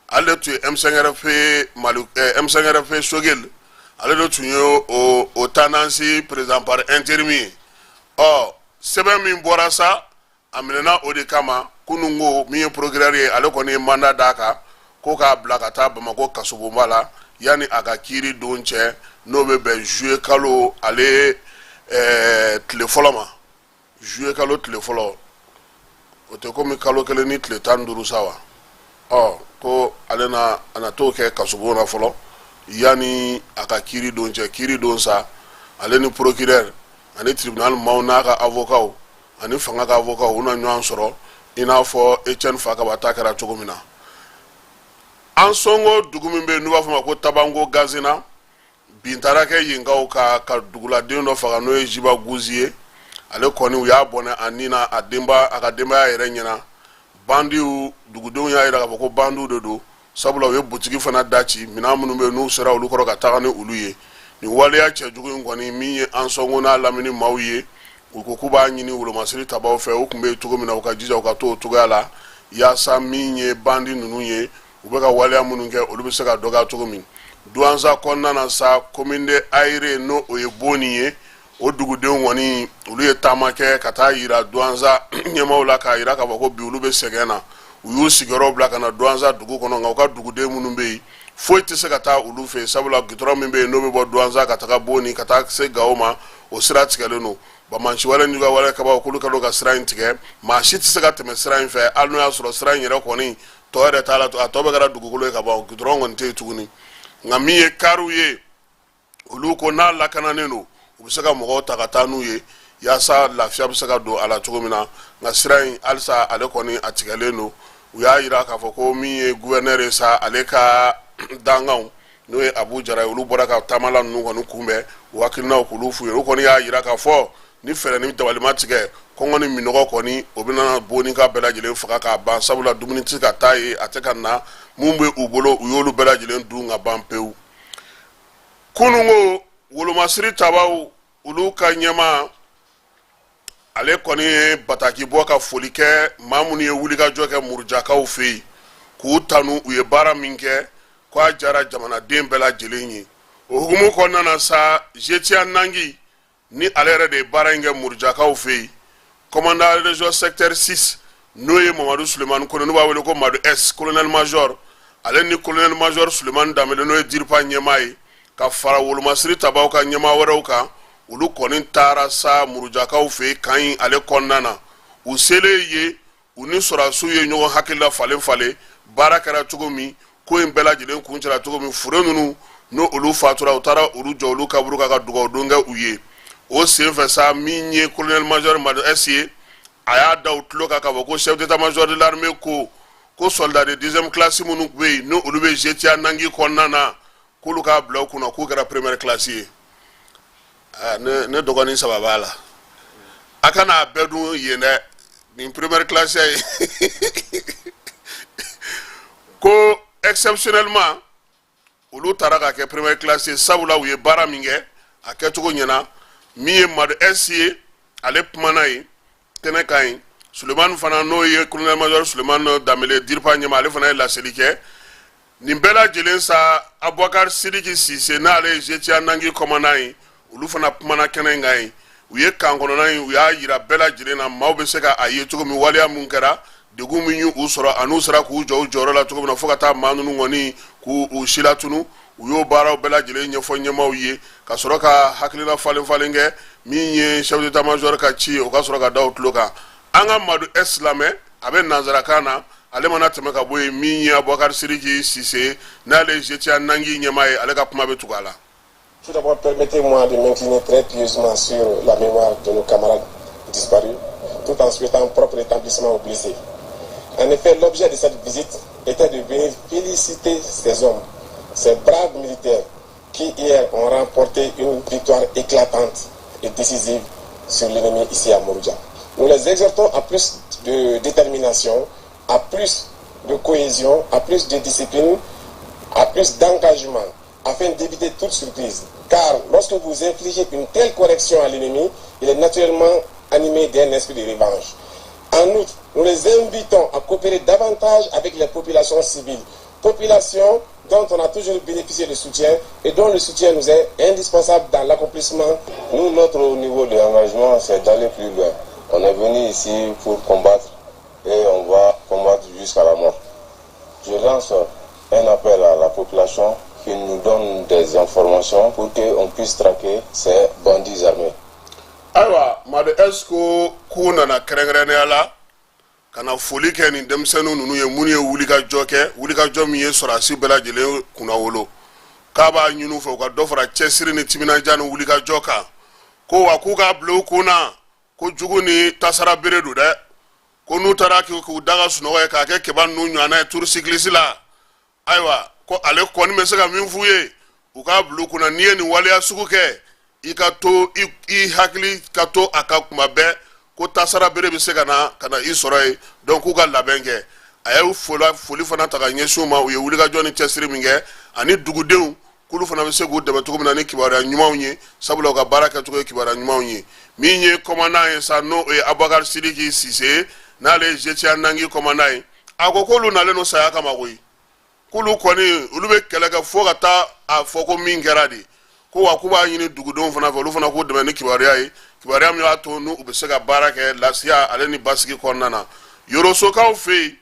Ale de tun ye M5RFP Mali, M5RFP Choguel, ale de tun ye o tendance président par intérim ye. Ɔ, sɛbɛn min bɔra sa, a minɛna o de kama kunun. Ko min ye procureur ye, ale kɔni ye mandat d'a kan ko k'a bila ka taa Bamakɔ kasobonba la yanni a ka kiiri don cɛ, n'o bɛ bɛn juillet kalo ale tile fɔlɔ ma. Juillet kalo tile fɔlɔ, o tɛ komi kalo 1 ni tile 15 sa wa? Ɔ, ko ale na a na t'o kɛ kasobon na fɔlɔ yanni a ka kiiri don cɛ. Kiiri don sa, ale ni procureur ani tribunal maaw n'a ka avocat ani fanga ka avocat, u na ɲɔgɔn sɔrɔ, i n'a fɔ Etienne Fakaba ta kɛra cogo min na. Ansongo dugu min bɛ yen n'u b'a fɔ ma ko Tabango Gazina, bin taara kɛ yenkaw ka duguladen dɔ faga, n'o ye Jiba Guzi ye. Ale kɔni, u y'a bɔnɛ a ni na, a denba, a ka denbaya yɛrɛ ɲɛna. Bandiw, dugudenw y'a yira k'a fɔ ko bandiw de don, sabula u ye butigi fana da ci. Minɛn minnu bɛ yen, n'u sera olu kɔrɔ ka taga ni olu ye. Nin waleya cɛjugu in kɔni, min ye Ansongo n'a lamini maaw ye, u ko k'u b'a ɲini wolomasiri tabaw fɛ, u tun bɛ yen cogo min na, u ka jija u ka to o cogoya la, yaasa min ye bandi ninnu ye, u bɛ ka waleya minnu kɛ, olu bɛ se ka dɔgɔya cogo min. Duwanza kɔnɔna na sa, commune de Ayire, n'o o ye Boni ye, o dugudenw kɔni, olu ye taama kɛ ka taa yira Duwanza ɲɛmaaw la, k'a yira k'a fɔ ko bi olu bɛ sɛgɛn na. U y'u sigiyɔrɔ bila ka na Duwanza dugu kɔnɔ, nka u ka duguden minnu bɛ yen, foyi tɛ se ka taa olu fɛ yen, sabula gitɔrɔn min bɛ yen, n'o bɛ bɔ Duwanza ka taga Boni ka taa se Gawo ma, o sira tigɛlen don. Banbaanciwale n'u ka wale kabaw, k'olu ka don ka sira in tigɛ, maa si tɛ se ka tɛmɛ sira in fɛ, hali n'o y'a sɔrɔ sira in yɛrɛ kɔni tɔ yɛrɛ t'a la, a tɔ bɛ kɛra dugukolo ye ka ban, gitɔrɔn kɔni tɛ yen tuguni. Nka min ye kariw ye, olu ko n'a lakananen don, u bɛ se ka mɔgɔw ta ka taa n'u ye, yaasa lafiya bɛ se ka don a la cogo min na. Nka sira in halisa, ale kɔni a tigɛlen don. U y'a yira k'a fɔ ko min ye gouverneur ye sa, ale ka dankanw, n'o ye Abu Jara ye, olu bɔra ka taamala ninnu kɔni kunbɛn, u hakilinaw k'olu f'u ye. U kɔni y'a yira k'a fɔ ni fɛɛrɛ ni dabali ma tigɛ, kɔngɔ ni minɔgɔ kɔni, o bɛna Bonika bɛɛ lajɛlen faga k'a ban, sabula dumuni tɛ ka taa yen, a tɛ ka na. Mun bɛ u bolo, u y'olu bɛɛ lajɛlen dun ka ban pewu. Kununko, wolomasiri tabaw, olu ka ɲɛmaa, ale kɔni ye bataki bɔ ka foli kɛ maa minnu ye wulikajɔ kɛ Murujakaw fɛ yen, k'u tanu u ye baara min kɛ, ko a diyara jamanaden bɛɛ lajɛlen ye. O hukumu kɔnɔna na sa, Zetia Nangi, ni ale yɛrɛ de ye baara in kɛ Murujakaw fɛ yen, commandant région secteur 6, n'o ye Mamadu Sulemani Kone, n'u b'a wele ko Madu S, colonel major, ale ni colonel major Sulemani Danbele, n'o ye DIRPA ɲɛmaa ye, ka fara wolomasiri tabaw ka ɲɛmaa wɛrɛw kan, olu kɔni taara sa Murujakaw fɛ yen kan in ale kɔnɔna na. U selen ye, u ni sɔrɔdasiw ye ɲɔgɔn hakilila falen falen, baara kɛra cogo min, ko in bɛɛ lajɛlen kuncɛra cogo min. Fure ninnu, n'o olu fatura, u taara olu jɔ olu kaburu kan ka dugawu don kɛ u ye. O senfɛ sa, min ye colonel major Madu S ye, a y'a da u tulo kan k'a fɔ ko chef d'état major de l'armée ko soldat de deuxième classe minnu bɛ yen, n'o olu bɛ Zetia Nangi kɔnɔna na, k'olu k'a bila u kunna k'u kɛra première classe ye. Ne dɔgɔnin saba b'a la, a kana a bɛɛ dun yen dɛ, nin première classe ye. Ko exceptionnellement, Olu taara ka kɛ première classe ye, sabula u ye baara min kɛ, a kɛcogo ɲɛna. Min ye Madu S ye, ale kumana yen kɛnɛ kan yen. Sulemani fana, n'o ye colonel major Sulemani Danbele, DIRPA ɲɛmaa, ale fana ye laseli kɛ. Nin bɛɛ lajɛlen sa, Abubakar Sidiki Sise, n'ale ye GTIA Nangui commandant ye, olu fana kumana kɛnɛ in kan yen. U ye kan kɔnɔna in, u y'a yira bɛɛ lajɛlen na, maaw bɛ se ka a ye cogo min, waleya mun kɛra, degun min y'u sɔrɔ, an'u sera k'u jɔ u jɔyɔrɔ la cogo min na fo ka taa maa ninnu kɔni k'u silatunu. U y'o baaraw bɛɛ lajɛlen ɲɛfɔ ɲɛmaaw ye, ka sɔrɔ ka hakilina falen falen kɛ. Min ye chef d'état major ka ci ye, o ka sɔrɔ ka da o tulo kan. An ka Madu S lamɛn, a bɛ nanzarakan na. Ale mana tɛmɛ ka bɔ yen, min ye Abubakar Sidiki Sise, n'ale ye GTIA Nangui ɲɛmaa ye, ale ka kuma bɛ tugu a la. Tout d'abord, permettez-moi de m'incliner très pieusement sur la mémoire de nos camarades disparus, tout en souhaitant prompt rétablissement aux blessés. En effet, l'objet de cette visite était de venir féliciter ces hommes, ces braves militaires qui hier ont remporté une victoire éclatante et décisive sur l'ennemi ici à Mourdiah. Nous les exhortons à plus de détermination, à plus de cohésion, à plus de discipline, à plus d'engagement, afin d'éviter toute surprise. Car lorsque vous infligez une telle correction à l'ennemi, il est naturellement animé d'un esprit de revanche. En outre, nous les invitons à coopérer davantage avec les populations civiles, populations dont on a toujours bénéficié de soutien et dont le soutien nous est indispensable dans l'accomplissement. Nous, notre niveau d'engagement, c'est d'aller plus loin. On est venu ici pour combattre et on va combattre jusqu'à la mort. Je lance un appel à la population qui nous donne des informations pour qu'on puisse traquer ces bandits armés. Ayiwa, Madu S ko k'u nana kɛrɛnkɛrɛnnenya la ka na foli kɛ nin denmisɛnnin ninnu ye, minnu ye wulikajɔ kɛ, wulikajɔ min ye sɔrɔdasi bɛɛ lajɛlen kunnawolo. K'a b'a ɲini u fɛ, u ka dɔ fara cɛsiri ni timinandiya ni wulikajɔ kan. Ko wa k'u k'a bila u kun na ko jugu ni tasara bere don dɛ. Ko n'u taara k'u da ka sunɔgɔ ye k'a kɛ keba ninnu ɲɔgɔnna ye tour cycliste la, ayiwa, ko ale kɔni bɛ se ka min f'u ye, u k'a bila u kunna, n'i ye nin waleya sugu kɛ, i ka to i hakili ka to a kan kuma bɛɛ ko tasara bere bɛ se ka na ka na i sɔrɔ yen. Donc k'u ka labɛn kɛ. A ye foli fana ta ka ɲɛsin u ma, u ye wulikajɔ ni cɛsiri min kɛ, ani dugudenw k'olu fana bɛ se k'u dɛmɛ cogo min na ni kibaruya ɲumanw ye, sabula u ka baara kɛcogo ye kibaruya ɲumanw ye. Min ye commandant ye sa, n'o ye Abubakar Sidiki Sise, n'ale ye GTIA Nangui commandant ye, a ko k'olu nalen don saya kama koyi. K'olu kɔni, olu bɛ kɛlɛ kɛ fo ka taa a fɔ ko min kɛra de. Ko wa k'u b'a ɲini dugudenw fana fɛ, olu fana k'u dɛmɛ ni kibaruya ye, kibaruya min b'a to n'u bɛ se ka baara kɛ lafiya ale ni basigi kɔnɔna na Yorosokaw fɛ yen,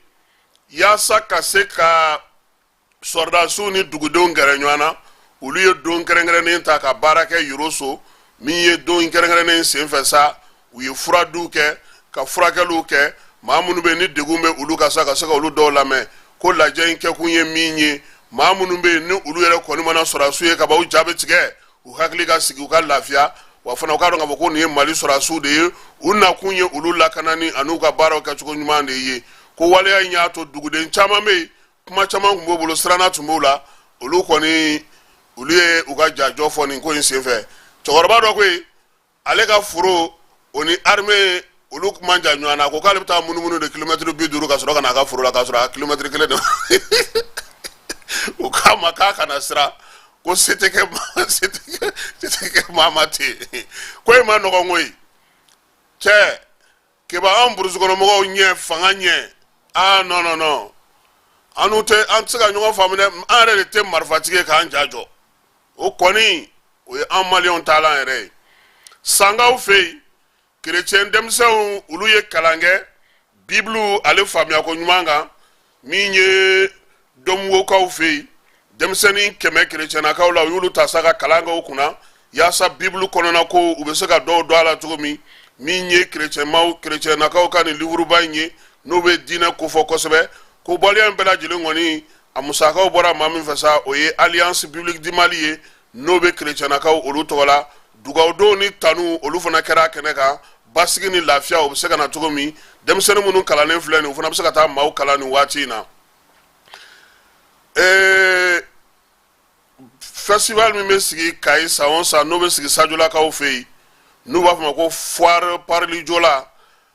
yaasa ka se ka sɔrɔdasiw ni dugudenw gɛrɛ ɲɔgɔn na. Olu ye don kɛrɛnkɛrɛnnen ta ka baara kɛ Yoroso. Min ye don kɛrɛnkɛrɛnnen senfɛ sa, u ye furadiw kɛ, ka furakɛliw kɛ maa minnu bɛ ni degun bɛ olu ka sa, ka se ka olu dɔw lamɛn. Ko lajɛ in kɛkun ye min ye, maa minnu bɛ yen ni olu yɛrɛ kɔni mana sɔrɔdasiw ye kaban, u ja bɛ tigɛ, u hakili ka sigi, u ka lafiya. Wa fana u k'a dɔn k'a fɔ ko nin ye Mali sɔrɔdasiw de ye, u nakun ye olu lakanani an'u ka baaraw kɛcogo ɲuman de ye. Ko waleya in y'a to duguden caman bɛ yen, kuma caman tun b'u bolo, siranna tun b'u la, olu kɔni, olu ye u ka jajɔ fɔ nin ko in senfɛ. Cɛkɔrɔba dɔ ko yen, ale ka foro o ni armée olu man jan ɲɔgɔn na. Ko k'ale bɛ taa munumunu de kilomɛtiri 50 ka sɔrɔ ka na a ka foro la, k'a sɔrɔ a kilomɛtiri kelen de. O k'a ma k'a kana siran, ko se tɛ kɛ, se tɛ kɛ maa ma ten. Ko in ma nɔgɔn koyi, cɛ. Keba, an burusukɔnɔmɔgɔw ɲɛ fanga ɲɛ. Aa, non, non, non, an n'u tɛ, an tɛ se ka ɲɔgɔn faamu dɛ. An yɛrɛ de tɛ marifatigi ye k'an ja jɔ. O kɔni, o ye an maliyɛnw taalan yɛrɛ ye. Sankaw fɛ yen, kerecɛn denmisɛnw, olu ye kalan kɛ Bibulu ale faamuyako ɲuman kan. Min ye Dɔnbugokaw fɛ yen, denmisɛnnin 100 kerecɛnnakaw la, u y'olu ta sa ka kalan kɛ u kunna, yaasa Bibulu kɔnɔna ko u bɛ se ka dɔw dɔn a la cogo min. Min ye kerecɛnmaw, kerecɛnnakaw ka nin livuruba in ye, n'o bɛ diinɛ kofɔ kosɛbɛ, ko waleya in bɛɛ lajɛlen kɔni, a musakaw bɔra maa min fɛ sa, o ye Alliance biblique du Mali ye, n'o bɛ kerecɛnnakaw olu tɔgɔ la. Dugawudonw ni tanu, olu fana kɛra a kɛnɛ kan, basigi ni lafiya o bɛ se ka na cogo min. Denmisɛnnin minnu kalannen filɛ nin, u fana bɛ se ka taa maaw kalan nin waati in na. Festival min bɛ sigi Kayi san o san, n'o bɛ sigi Sajolakaw fɛ yen, n'u b'a fɔ ma ko Foire Parili Jola,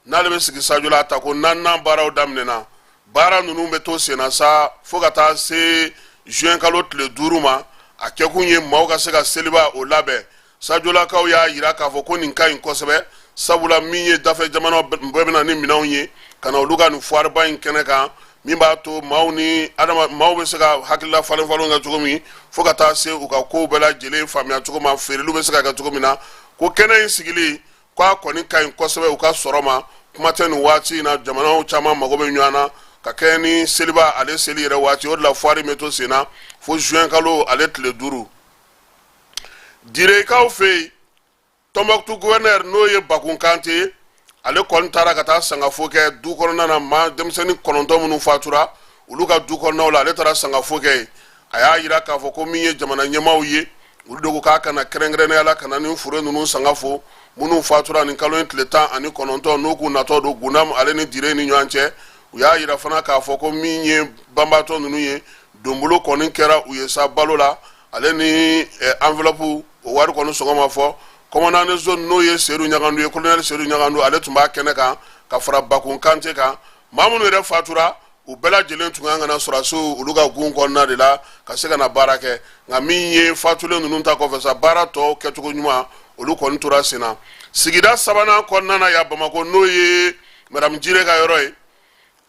n'ale bɛ sigi Sajola, ta ko naaninan baaraw daminɛna. Baara ninnu bɛ to senna sa fo ka taa se juin kalo tile 5 ma. A kɛkun ye maaw ka se ka seliba o labɛn. Sajolakaw y'a yira k'a fɔ ko nin ka ɲi kosɛbɛ, sabula min ye dafɛ jamanaw bɛɛ bɛ na ni minɛnw ye ka na olu ka nin fuwariba in kɛnɛ kan, min b'a to maaw ni adama maaw bɛ se ka hakilila falen falen kɛ cogo min, fo ka taa se u ka kow bɛɛ lajɛlen faamuya cogo ma, feereliw bɛ se ka kɛ cogo min na. Ko kɛnɛ in sigili, k'a kɔni ka ɲi kosɛbɛ u ka sɔrɔ ma. Kuma tɛ nin waati in na, jamanaw caman mago bɛ ɲɔgɔn na ka kɛɲɛ ni seliba ale seli yɛrɛ waati. O de la fuwari bɛ to sen na fo juin kalo ale tile 5. Direkaw fɛ yen, Tɔnbɔkutu gouverneur, n'o ye Bakun Kante ye, ale kɔni taara ka taa sangafo kɛ du kɔnɔna na. Maa denmisɛnnin 9 minnu fatura olu ka du kɔnɔnaw la, ale taara sangafo kɛ yen. A y'a yira k'a fɔ ko min ye jamana ɲɛmaaw ye, olu de ko k'a ka na kɛrɛnkɛrɛnnenya la ka na ni fure ninnu sangafo minnu fatura nin kalo in tile 19, n'u k'u natɔ don Gundam ale ni Dire ni ɲɔgɔn cɛ. U y'a yira fana k'a fɔ ko min ye banbaatɔ ninnu ye, donbolo kɔni kɛra u ye sa balo la, ale ni enveloppe, o wari kɔni sɔngɔ ma fɔ. Commandant de zone, n'o ye Seyidu Ɲagandu ye, colonel Seyidu Ɲagandu, ale tun b'a kɛnɛ kan ka fara Bakun Kante kan. Maa minnu yɛrɛ fatura, u bɛɛ lajɛlen tun kan ka na sɔrɔdasiw olu ka gun kɔnɔna de la ka se ka na baara kɛ. Nka min ye fatulen ninnu ta kɔfɛ sa, baara tɔw kɛcogo ɲuman, olu kɔni tora sen na. Sigida sabanan kɔnɔna na yan Bamakɔ, n'o ye madame Jire ka yɔrɔ ye,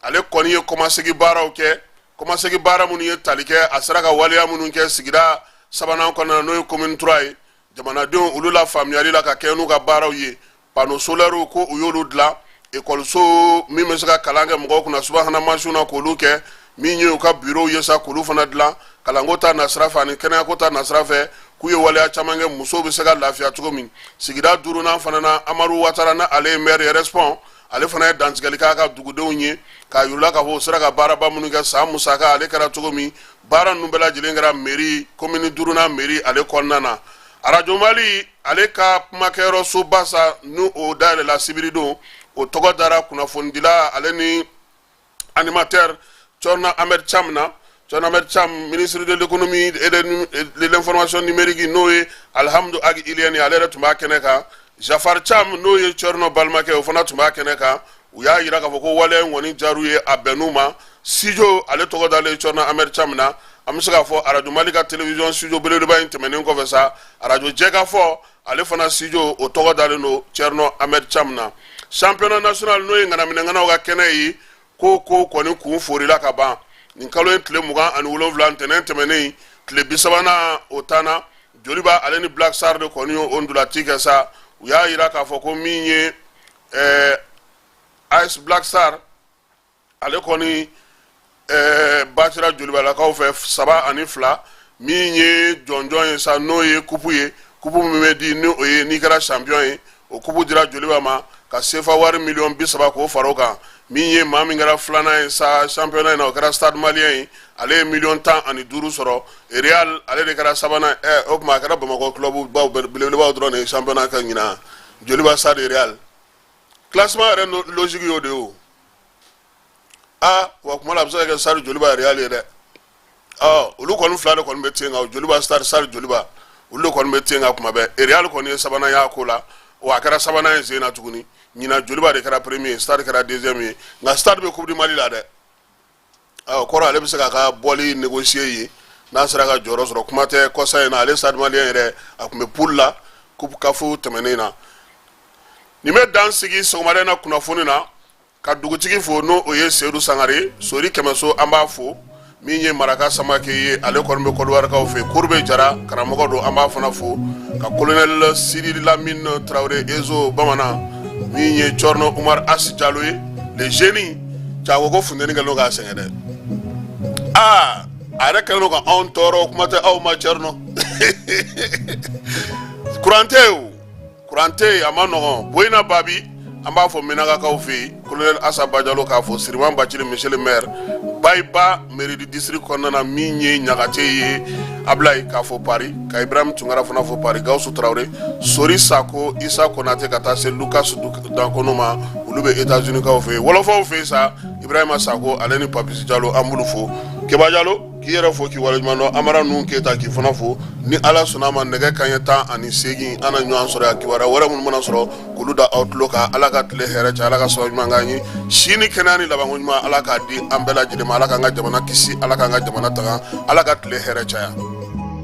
ale kɔni ye kɔmasegin baaraw kɛ. Kɔmasegin baara minnu ye tali kɛ, a sera ka waleya minnu kɛ sigida sabanan kɔnɔna na, n'o ye commune 3 ye, jamanadenw olu la faamuyali la ka kɛ n'u ka baaraw ye. Panneau solaire, ko u y'olu dilan. Ekɔliso min bɛ se ka kalan kɛ mɔgɔw kunna subahana mansinw na, k'olu kɛ. Min ye u ka bureau ye sa, k'olu fana dilan. Kalanko ta nasira fɛ ani kɛnɛyako ta nasira fɛ, k'u ye waleya caman kɛ musow bɛ se ka lafiya cogo min. Sigida duurunan fana na, Amadu Watara, na ale ye maire respon, ale fana ye dantigɛli k'a ka dugudenw ye k'a yir'u la k'a fɔ u sera ka baaraba minnu kɛ san musaka ale kɛra cogo min. Baara ninnu bɛɛ lajɛlen kɛra mairie commune duurunan mairie ale kɔnɔna na. Arajo Mali ale ka kumakɛyɔrɔ soba sa, ni o dayɛlɛla sibiridon, o tɔgɔ dara kunnafonidila ale ni animateur Thierno Ahmed Thiam na. Thierno Ahmed Thiam, ministre de l'économie et de l'information numérique, n'o ye Alhamdu Ag Ilyène, ale yɛrɛ tun b'a kɛnɛ kan. Jafar Thiam, n'o ye Thierno balimakɛ, o fana tun b'a kɛnɛ kan. U y'a yira k'a fɔ ko waleya in kɔni diyar'u ye, a bɛnn'u ma. Studio ale tɔgɔ dalen Thierno Ahmed Thiam na. An bɛ se k'a fɔ Arajo Mali ka télévision studio belebeleba in tɛmɛnen kɔfɛ sa, Arajo Jɛkafɔ ale fana studio, o tɔgɔ dalen don Thierno Ahmed Thiam na. Championnat national, n'o ye ŋanaminɛŋanaw ka kɛnɛ ye, ko kɔni kun forila ka ban nin kalo in tile 27, ntɛnɛn tɛmɛnen. Tile 30nan o tanna, Joliba ale ni Black Star de kɔni ye o ntolaci kɛ sa. U y'a yira k'a fɔ ko min ye AS Black Star, ale kɔni batira Jolibalakaw fɛ 3-2. Min ye jɔnjɔn ye sa, n'o ye kupu ye, kupu min bɛ di ni o ye n'i kɛra champion ye, o kupu dira Joliba ma ka sefa wari miliyɔn 30 k'o fara o kan. Min ye maa min kɛra filanan ye sa championnat in na, o kɛra Stade Malien ye, ale ye miliyɔn 15 sɔrɔ. Real ale de kɛra sabanan. O tuma a kɛra Bamakɔ club baw belebelebaw dɔrɔn de ye championnat kɛ ɲinan, Joliba, Stade, Real. Classement yɛrɛ logique y'o de ye o. Aa, wa kuma la a bɛ se ka kɛ Stade, Joliba, Real ye dɛ. Ɔ, olu kɔni fila de kɔni bɛ ten kan, Joliba, Stade, Stade, Joliba, olu de kɔni bɛ ten kan kuma bɛɛ. Real kɔni ye sabanan y'a ko la, wa a kɛra sabanan ye sen na tuguni. Ɲinan Joliba de kɛra premier, Stade kɛra deuxième ye. Nka Stade bɛ Coupe du Mali la dɛ. Ɔ, kɔrɔ ale bɛ se k'a ka bɔli négocier yen n'a sera ka jɔyɔrɔ sɔrɔ. Kuma tɛ kɔsa in na, ale Stade Malien yɛrɛ, a tun bɛ poule la Coupe CAF tɛmɛnen na. Nin bɛ dan sigi sɔgɔmada in na kunnafoni na, ka dugutigi fo, n'o o ye Seyidu Sangare Sori Kɛmɛso, an b'a fo. Min ye Maraka Samake ye, ale kɔni bɛ Kɔdiwarikaw fɛ. Kurube Jara, karamɔgɔ don, an b'a fana fo. Ka colonel Sidi Lamine Tarawele Ezo bamanan, min ye Cɔrɔnɔ Umar Asi Jalo ye, le génie. Cɛ ko funteni kɛlen don k'a sɛgɛn dɛ. Aa, a yɛrɛ kɛlen don ka anw tɔɔrɔ, kuma tɛ aw ma. Cɛrɔnɔ, kuran tɛ yen o, kuran tɛ yen, a ma nɔgɔn. Boyina Babi, an b'a fɔ Menakakaw fɛ yen. Colonel Asa Bajalo k'a fɔ Siriman Bacili, monsieur le maire Bayiba, mairie du district kɔnɔna na. Min ye Ɲagate ye, Ablaye k'a fɔ Paris, ka Ibrahim Tunkara fana fɔ Paris, Gawusu Tarawele, Sori Sako, Isa Konate, ka taa se Lucas Dankono ma, olu bɛ États-Unis kaw fɛ yen. Wɔlɔfɔw fɛ yen sa, Ibrahima Sako ale ni Papisi Jalo, an b'olu fo. Keba Jalo, k'i yɛrɛ fo k'i waleɲuman dɔn. Amara Nuhun Keyita, k'i fana fo. Ni Ala sɔnna a ma, nɛgɛ kanɲɛ 18, an na ɲɔgɔn sɔrɔ yan. Kibaruya wɛrɛ minnu mana sɔrɔ, k'olu da aw tulo kan. Ala ka tile hɛrɛ cɛ, Ala ka sababu ɲuman k'an ye. Si ni kɛnɛya ni labanko ɲuman, Ala k'a di an bɛɛ lajɛlen ma. Ala k'an ka jamana kisi, Ala k'an ka jamana tanga, Ala ka tile hɛrɛ caya.